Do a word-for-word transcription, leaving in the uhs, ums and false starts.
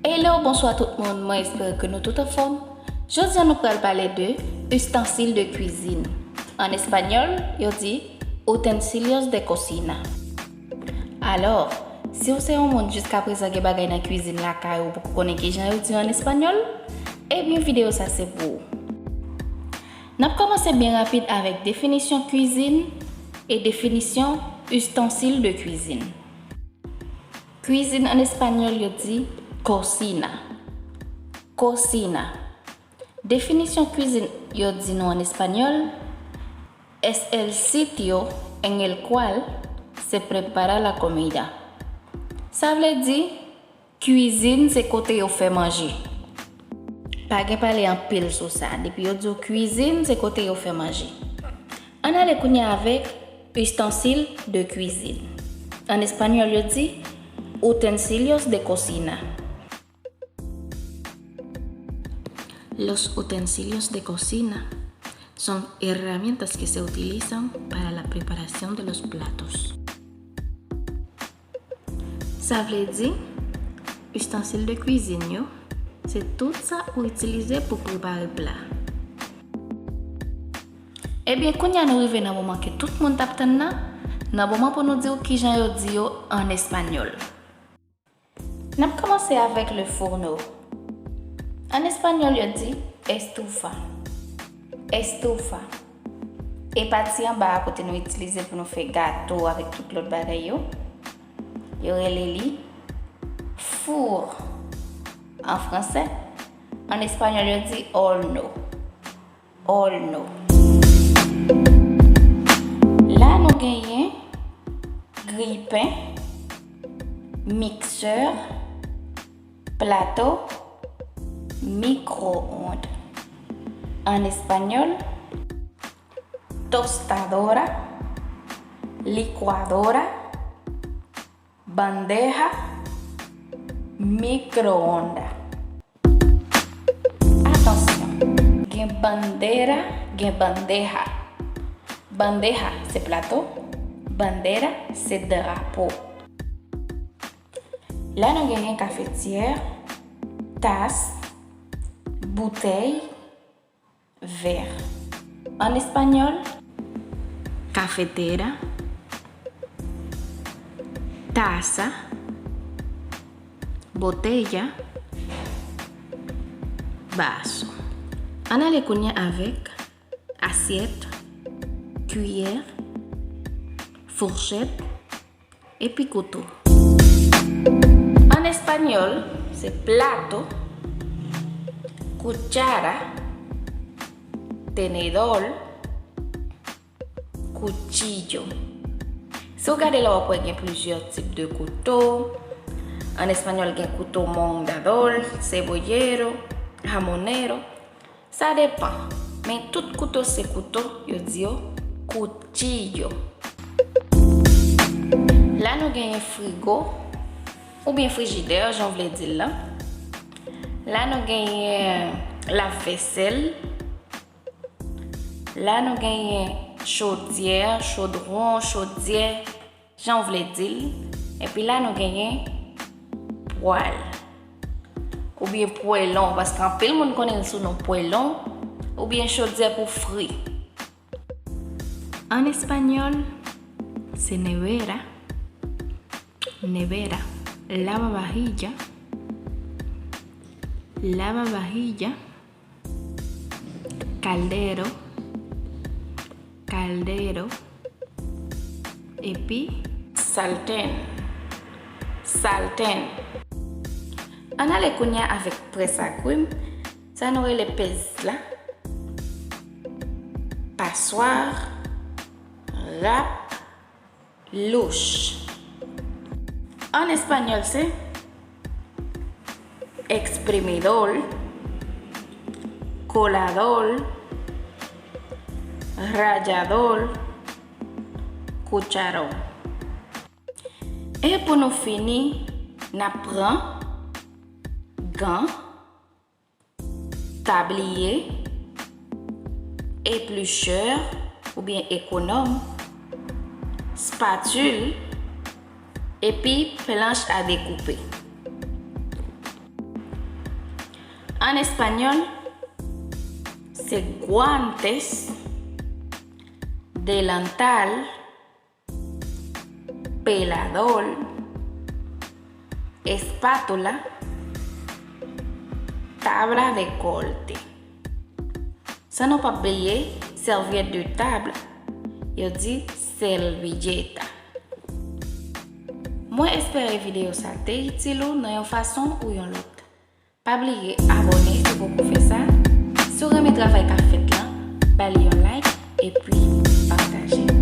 Hello, bonswa tout moun, mwen espere ke nou tout anfòm. Jodi a nou pral pale de ustensil de kwizin. An espanyòl, yo di utensilios de cocina. Alò, si w se yon moun jiskaprezan gen bagay nan kwizin lakay ou poko konnen kijan yo di yo an espanyòl, ebyen videyo sa se pou ou. N ap kòmanse byen rapid avèk definisyon kwizin e definisyon ustensil de kwizin. Kwizin an espanyòl yo di cocina. Cocina. Definisyon kwizin yo di nou an espanyòl, es el sitio en el cual se prepara la comida. Sa vle di, kwizin se kote yo fè manje. Pa gen pale anpil sou sa. Depi yo di w kwizin, se kote yo fè manje. Ann ale kounye a avèk ustensil de kwizin. An espanyòl, yo di utensilios de cocina. Los utensilios de cocina son herramientas que se utilizan para la preparación de los platos. Sa vle di, ustensil de kwizin yo, se tout sa ou itilize pou prepare pla. Ebyen, kounye a nou rive nan moman ke tout moun t ap tann nan, nan moman pou nou di w kijan yo di yo an espanyòl. N ap kòmanse avèk le fourneau. An espanyòl, yo di estufa. Estufa. E pati anba a kote nou itilize pou nou fè gato avèk tout lòt bagay yo, yo rele li four an fransè. An espanyòl, yo di horno. Horno. La nou genyen gripen, miksè, plato, mikroond. An espanyòl, tostadora, licuadora, bandeja, mikroonda. Atansyon, gen bandera, gen bandeja. Bandeja se plato, bandera se drapo. La nou genyen kafetyè, tas, boutèy, vè. An espanyòl, cafetera, taza, botella, vaso. Ann ale kounye a avèk asyèt, kiyè, fourchèt, epi kouto. An espanyòl, se plato, cuchara, tenedor, cuchillo. Si w gade la, w ap wè gen plizyè tip de kouto. An espanyòl, gen couto mondador, cebollero, jamonero. Sa depan, men tout kouto se kouto, yo di yo cuchillo. La nou genyen frigo, oubyen frijidè, jan w vle di l lan. La nou genyen lav vèsèl. La nou genyen chodyè, chodwon, chodyè, jan w vle di l. Epi la nou genyen pwal, oubyen pwèlon, paske anpil moun konnen l sou non pwèlon, oubyen chodyè pou fri. An espanyòl, se nevera, nevera, lavavajilla, lavavajilla, caldero, caldero, epi sartén, sartén. Ann ale kounye a avèk près a grim, sa nou rele pèz la, paswa, rap, louch. An espanyòl, se exprimidor, colador, rallador, cucharón. E pou nou fini, n ap pran gan, tabliye, éplucheur oubyen ekonòm, spatule, epi planche à découper. An espanyòl, se guantes, delantal, pelador, espátula, tabla de corte. San nou p ap bliye serviette de table, yo di servilleta. Mwen espere videyo sa te itil ou nan yon fason ou yon lòt. Pa bliye abòne si w poko fè sa. Si w renmen travay k ap fèt lan, ba li yon like epi pataje.